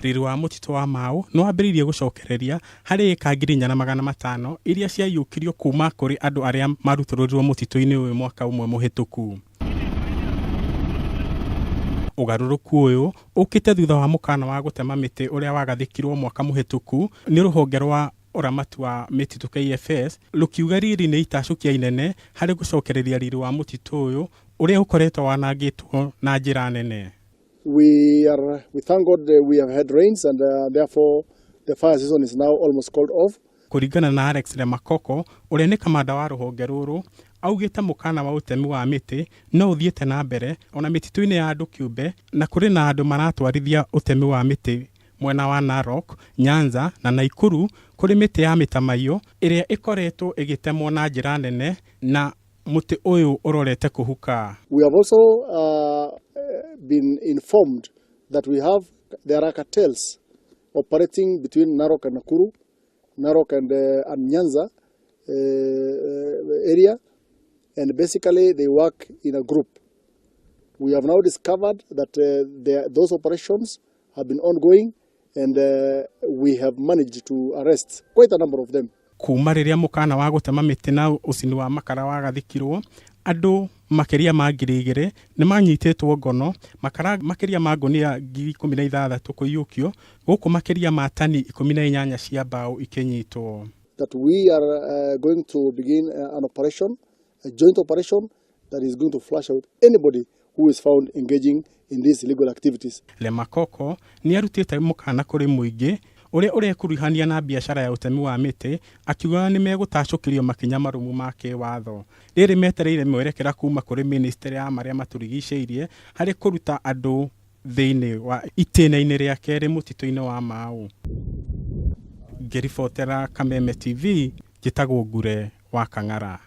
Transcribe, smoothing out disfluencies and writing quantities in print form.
Riri wa mũtitũ wa Mau nĩ wambĩrĩirie gũcokereria harĩ ĩka 4,500 iria ciaiyũkirio kuma kũrĩ andũ arĩa marutũrũrirwo mũtitũ-inĩ ũyũ mwaka ũmwe mũhĩtũku. Ũgarũrũku ũyũ ũkĩte thutha wa mũkana wa gũtema mĩtĩ ũrĩa wagathĩkirwo mwaka mũhĩtũku nĩ rũhonge rwa ũramati wa mĩtitũ KFS rũkiuga riri nĩ itacũkia inene harĩ gũcokereria riri wa mũtitũ ũyũ ũrĩa ũkoretwo wanangĩtwo na njĩra nene. We thank God we have had rains and therefore the fire season is now almost called off. Kũringana na Alex Lemakoko ũrĩa nĩ kamanda wa rũhonge rũrũ, augĩte mũkana wa ũtemi wa mĩtĩ no ũthiĩte na mbere ona mĩtitũ-inĩ ya andũ kĩũmbe, na kũrĩ na andũ maratwarithia ũtemi wa mĩtĩ mwena wa Narok, Nyanza na Nakuru kũrĩ mĩtĩ ya mĩtamaiyũ ĩrĩa ĩkoretwo ĩgĩtemwo na njĩra nene na mũtĩ ũyũ ũrorete kũhuka. We have also been informed that there are cartels operating between Narok and Nakuru, Narok and Nyanza area, and basically they work in a group. We have now discovered that those operations have been ongoing, and we have managed to arrest quite a number of them. Kuma rĩrĩa mũkana wa gũtema mĩtĩ na ũcini wa makara wagathĩkirwo, andũ makĩria ma 2,000 nĩ manyitĩtwo ngono, makara makĩria ma ngũnia 16,000 kũiyũkio, gũkũ makĩria ma tani 18 cia mbaũ ikĩnyitwo. That we are going to begin an operation, a joint operation that is going to flush out anybody who is found engaging in these illegal activities. Lemakoko nĩ arutĩte mũkana kũrĩ mũingĩ ũrĩa ũrekuruhania na biacara ya ũtemi wa mĩtĩ, akiuga nĩ megũtacũkĩrio makinya marũmu ma kĩwatho. Rĩrĩ metereire mwerekera kuma kũrĩ ministry ya marĩa matũrigicĩirie harĩ kũruta andũ thĩinĩ wa itĩna-inĩ rĩa kerĩ mũtitũ-inĩ wa Mau. Ngĩribotera Kameme TV, njĩtagwo Ngure wa Kang'ara.